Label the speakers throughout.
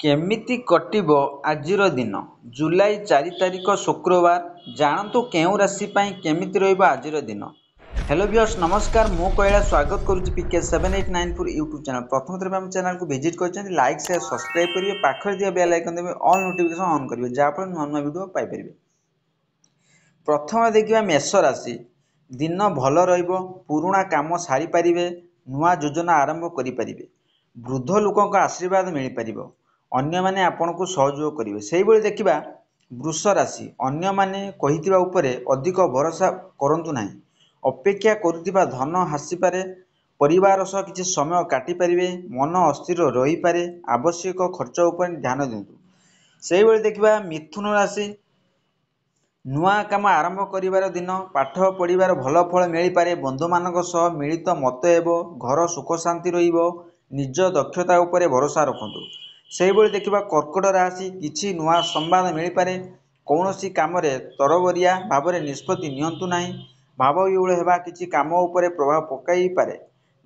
Speaker 1: କେମିତି କଟିବ ଆଜିର ଦିନ? ଜୁଲାଇ 4 ତାରିଖ ଶୁକ୍ରବାର। ଜାଣନ୍ତୁ କେଉଁ ରାଶି ପାଇଁ କେମିତି ରହିବ ଆଜିର ଦିନ। ହ୍ୟାଲୋ ଭିଉଅର୍ସ, ନମସ୍କାର। ମୁଁ କୈଳାସ ସ୍ୱାଗତ କରୁଛି ପିକେ 7894 ୟୁଟ୍ୟୁବ୍ ଚ୍ୟାନେଲ୍। ପ୍ରଥମ ଥର ପାଇଁ ଆମ ଚ୍ୟାନେଲକୁ ଭିଜିଟ୍ କରିଛନ୍ତି, ଲାଇକ୍, ସେୟାର, ସବସ୍କ୍ରାଇବ୍ କରିବେ। ପାଖରେ ଥିବା ବେଲ୍ ଆଇକନ୍ ଦେବେ, ଅଲ୍ ନୋଟିଫିକେସନ୍ ଅନ୍ କରିବେ, ଯାହାଫଳରେ ନୂଆ ନୂଆ ଭିଡ଼ିଓ ପାଇପାରିବେ। ପ୍ରଥମେ ଦେଖିବା ମେଷ ରାଶି। ଦିନ ଭଲ ରହିବ। ପୁରୁଣା କାମ ସାରିପାରିବେ। ନୂଆ ଯୋଜନା ଆରମ୍ଭ କରିପାରିବେ। ବୃଦ୍ଧ ଲୋକଙ୍କ ଆଶୀର୍ବାଦ ମିଳିପାରିବ। ଅନ୍ୟମାନେ ଆପଣଙ୍କୁ ସହଯୋଗ କରିବେ। ସେଇଭଳି ଦେଖିବା ବୃଷ ରାଶି। ଅନ୍ୟମାନେ କହିଥିବା ଉପରେ ଅଧିକ ଭରସା କରନ୍ତୁ ନାହିଁ। ଅପେକ୍ଷା କରୁଥିବା ଧନ ଆସିପାରେ। ପରିବାର ସହ କିଛି ସମୟ କାଟିପାରିବେ। ମନ ଅସ୍ଥିର ରହିପାରେ। ଆବଶ୍ୟକ ଖର୍ଚ୍ଚ ଉପରେ ଧ୍ୟାନ ଦିଅନ୍ତୁ। ସେଇଭଳି ଦେଖିବା ମିଥୁନ ରାଶି। ନୂଆ କାମ ଆରମ୍ଭ କରିବାର ଦିନ। ପାଠ ପଢ଼ିବାର ଭଲ ଫଳ ମିଳିପାରେ। ବନ୍ଧୁମାନଙ୍କ ସହ ମିଳିତ ମତ ହେବ। ଘର ସୁଖ ଶାନ୍ତି ରହିବ। ନିଜ ଦକ୍ଷତା ଉପରେ ଭରସା ରଖନ୍ତୁ। ସେଇଭଳି ଦେଖିବା କର୍କଟ ରାଶି। କିଛି ନୂଆ ସମ୍ବାଦ ମିଳିପାରେ। କୌଣସି କାମରେ ତରବରିଆ ଭାବରେ ନିଷ୍ପତ୍ତି ନିଅନ୍ତୁ ନାହିଁ। ଭାବବିହ୍ୱଳ ହେବା କିଛି କାମ ଉପରେ ପ୍ରଭାବ ପକାଇପାରେ।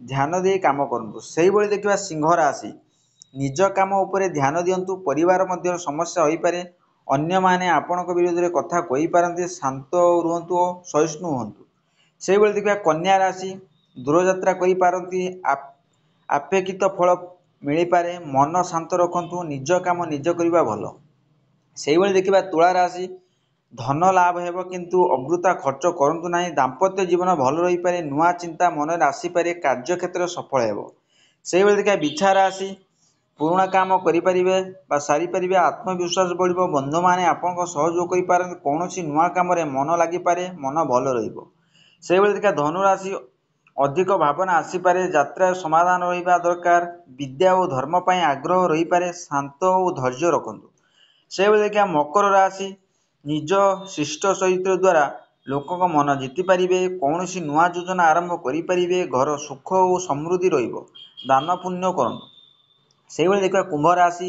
Speaker 1: ଧ୍ୟାନ ଦେଇ କାମ କରନ୍ତୁ। ସେଇଭଳି ଦେଖିବା ସିଂହ ରାଶି। ନିଜ କାମ ଉପରେ ଧ୍ୟାନ ଦିଅନ୍ତୁ। ପରିବାର ମଧ୍ୟରେ ସମସ୍ୟା ହୋଇପାରେ। ଅନ୍ୟମାନେ ଆପଣଙ୍କ ବିରୋଧରେ କଥା କହିପାରନ୍ତି। ଶାନ୍ତ ରୁହନ୍ତୁ ଓ ସହିଷ୍ଣୁ ହୁଅନ୍ତୁ। ସେଇଭଳି ଦେଖିବା କନ୍ୟା ରାଶି। ଦୂରଯାତ୍ରା କରିପାରନ୍ତି। ଆପେକ୍ଷିତ ଫଳ ମିଳିପାରେ। ମନ ଶାନ୍ତ ରଖନ୍ତୁ। ନିଜ କାମ ନିଜେ କରିବା ଭଲ। ସେଇଭଳି ଦେଖିବା ତୁଳା ରାଶି। ଧନ ଲାଭ ହେବ, କିନ୍ତୁ ଅବୃଥା ଖର୍ଚ୍ଚ କରନ୍ତୁ ନାହିଁ। ଦାମ୍ପତ୍ୟ ଜୀବନ ଭଲ ରହିପାରେ। ନୂଆ ଚିନ୍ତା ମନରେ ଆସିପାରେ। କାର୍ଯ୍ୟକ୍ଷେତ୍ରରେ ସଫଳ ହେବ। ସେଇଭଳି ଦେଖିବା ବିଛା ରାଶି। ପୁରୁଣା କାମ କରିପାରିବେ ବା ସାରିପାରିବେ। ଆତ୍ମବିଶ୍ୱାସ ବଢ଼ିବ। ବନ୍ଧୁମାନେ ଆପଣଙ୍କ ସହଯୋଗ କରିପାରନ୍ତି। କୌଣସି ନୂଆ କାମରେ ମନ ଲାଗିପାରେ। ମନ ଭଲ ରହିବ। ସେଇଭଳି ଦେଖିବା ଧନୁରାଶି। ଅଧିକ ଭାବନା ଆସିପାରେ। ଯାତ୍ରାରେ ସମାଧାନ ରହିବା ଦରକାର। ବିଦ୍ୟା ଓ ଧର୍ମ ପାଇଁ ଆଗ୍ରହ ରହିପାରେ। ଶାନ୍ତ ଓ ଧୈର୍ଯ୍ୟ ରଖନ୍ତୁ। ସେଇଭଳି ଦେଖିବା ମକର ରାଶି। ନିଜ ଶିଷ୍ଟ ଚରିତ୍ର ଦ୍ୱାରା ଲୋକଙ୍କ ମନ ଜିତିପାରିବେ। କୌଣସି ନୂଆ ଯୋଜନା ଆରମ୍ଭ କରିପାରିବେ। ଘର ସୁଖ ଓ ସମୃଦ୍ଧି ରହିବ। ଦାନ ପୁଣ୍ୟ କରନ୍ତୁ। ସେଇଭଳି ଦେଖିବା କୁମ୍ଭ ରାଶି।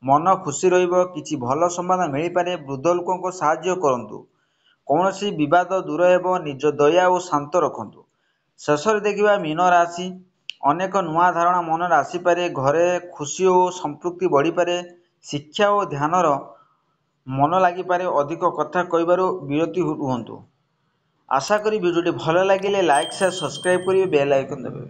Speaker 1: ମନ ଖୁସି ରହିବ। କିଛି ଭଲ ସମ୍ବାଦ ମିଳିପାରେ। ବୃଦ୍ଧ ଲୋକଙ୍କୁ ସାହାଯ୍ୟ କରନ୍ତୁ। କୌଣସି ବିବାଦ ଦୂର ହେବ। ନିଜ ଦୟା ଓ ଶାନ୍ତ ରଖନ୍ତୁ। ଶେଷରେ ଦେଖିବା ମୀନ ରାଶି। ଅନେକ ନୂଆ ଧାରଣା ମନରେ ଆସିପାରେ। ଘରେ ଖୁସି ଓ ସମ୍ପୃକ୍ତି ବଢ଼ିପାରେ। ଶିକ୍ଷା ଓ ଧ୍ୟାନର ମନ ଲାଗିପାରେ। ଅଧିକ କଥା କହିବାରୁ ବିରତି ରୁହନ୍ତୁ। ଆଶା କରି ଭିଡ଼ିଓଟି ଭଲ ଲାଗିଲେ ଲାଇକ୍, ସେୟାର, ସବସ୍କ୍ରାଇବ୍ କରିବେ, ବେଲ୍ ଆଇକନ୍ ଦେବେ।